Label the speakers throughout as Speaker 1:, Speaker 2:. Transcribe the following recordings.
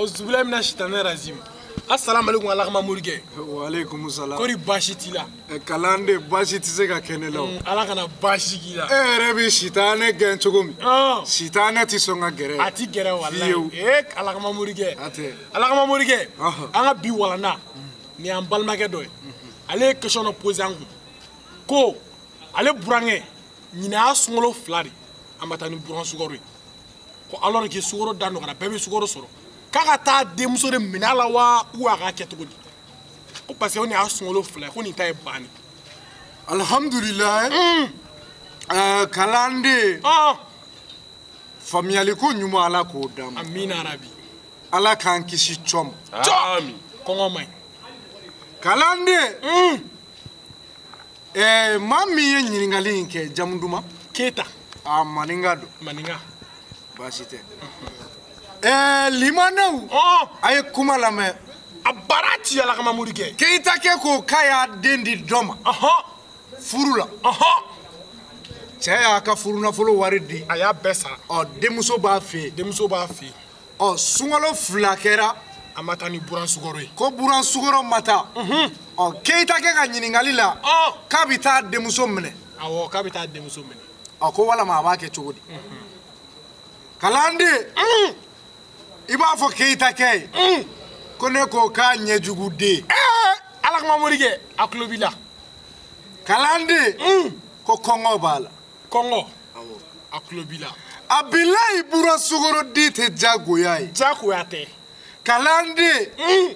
Speaker 1: Auzubillahi mina shaitanir rajim. Assalamu alaikum Ala kama morikɛ.
Speaker 2: Wa alaikum salam.
Speaker 1: Kɔri baasi t'i la?
Speaker 2: Kalanden baasi tɛ se ka kɛ ne la o.
Speaker 1: Ala kana baasi k'i la.
Speaker 2: E yɛrɛ bɛ sitanɛ gɛn cogo min. Sitanɛ tɛ sɔn ka gɛrɛ.
Speaker 1: A ti gɛrɛ walayi. Ee Ala kama morikɛ.
Speaker 2: A tɛ.
Speaker 1: Ala kama morikɛ. An ka bi walanda nin y'an balimakɛ dɔ ye. Ale ye question dɔ posé an kun. Ko ale burankɛ ɲinɛ y'a sunkalo 2 de a ma taa ni buran sukaro ye. Ko alors que sukaro da nɔgɔyara bɛɛ bɛ sukaro sɔrɔ. K'a ka taa denmuso de minɛ a la wa ou a k'a kɛ cogo di? Ko parce que o nin y'a sunkalo 2 ye ko nin ta ye bannen.
Speaker 2: Alhamdulilayi. Kalanden. Faamuyaliko ɲuman Ala k'o d'an ma.
Speaker 1: Amina rabi.
Speaker 2: Ala k'an kisi cɔ ma.
Speaker 1: Cɔ. Kɔngɔ man ɲi.
Speaker 2: Kalanden. Maa min ye ɲininkali in kɛ jamu duman?
Speaker 1: Keyita.
Speaker 2: A maninka don.
Speaker 1: Maninka.
Speaker 2: Baasi tɛ. Limanaw. A ye kuma lamɛn.
Speaker 1: A baara ci Ala kama morikɛ.
Speaker 2: Keyita kɛ ko k'a y'a den di dɔ ma. Furu la. Cɛ y'a ka furunafolo wari di.
Speaker 1: A y'a bɛɛ sara.
Speaker 2: Ɔ denmuso b'a fɛ yen.
Speaker 1: Denmuso b'a fɛ yen.
Speaker 2: Ɔ sunkalo 2 kɛra.
Speaker 1: A ma taa ni buran sukaro ye.
Speaker 2: Ko buran sukaro ma taa. Ɔ Keyita kɛ ka ɲininkali la. K'a bɛ taa denmuso minɛ.
Speaker 1: Awɔ k'a bɛ taa denmuso minɛ.
Speaker 2: Ɔ ko walama a b'a kɛ cogo di? Kalanden. I b'a fɔ Keyita kɛ ye. Ko ne ko k'a ɲɛjugu den.
Speaker 1: Ala kama morikɛ a tulo b'i la.
Speaker 2: Kalanden. Ko kɔngɔ b'a la.
Speaker 1: Kɔngɔ. A tulo b'i la.
Speaker 2: A bilayi buran sukaro di tɛ diyagoya ye.
Speaker 1: Diyagoya tɛ.
Speaker 2: Kalanden.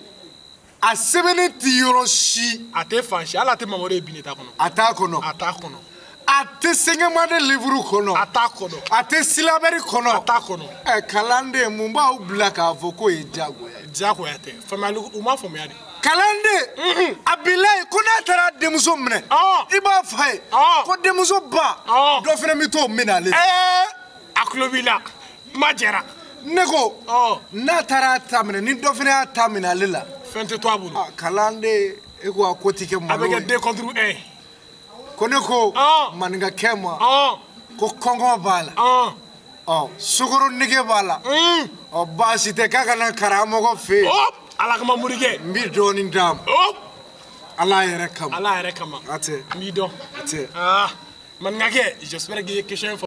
Speaker 2: A sɛbɛnnen tɛ yɔrɔ si.
Speaker 1: A tɛ fan si hali a tɛ Mamadu ye Bineta kɔnɔ.
Speaker 2: A t'a kɔnɔ.
Speaker 1: A t'a kɔnɔ.
Speaker 2: A tɛ Sɛngɛmade livre kɔnɔ.
Speaker 1: A t'a kɔnɔ.
Speaker 2: A tɛ silabɛri kɔnɔ.
Speaker 1: A t'a kɔnɔ.
Speaker 2: Kalanden mun b'aw bila k'a fɔ k'o ye diyagoya ye?
Speaker 1: Diyagoya tɛ. Faamuyali u ma faamuya de.
Speaker 2: Kalanden. A bilayi ko n'a taara denmuso minɛ. I b'a f'a ye. Ko denmuso ba. Dɔ fana bɛ t'o minɛ ale la.
Speaker 1: A tulo b'i la. Kuma jɛra.
Speaker 2: Ne ko. N'a taara ta minɛ ni dɔ fana y'a ta minɛ ale la.
Speaker 1: Fɛn tɛ to a bolo.
Speaker 2: Kalanden e ko a ko ti kɛ malo ye.
Speaker 1: A bɛ kɛ 2 contre 1.
Speaker 2: Ko ne ko maninkakɛ ma ko kɔngɔ b'a la ɔ sukaro nege b'a la ɔ baasi tɛ k'a ka na karamɔgɔ fɛ yen.
Speaker 1: Ala kama morikɛ.
Speaker 2: N bɛ dɔɔnin d'a ma. Ala yɛrɛ kama.
Speaker 1: Ala yɛrɛ kama.
Speaker 2: A tɛ.
Speaker 1: N b'i dɔn.
Speaker 2: A tɛ.
Speaker 1: Maninkakɛ j'espère que i ye question in faamu.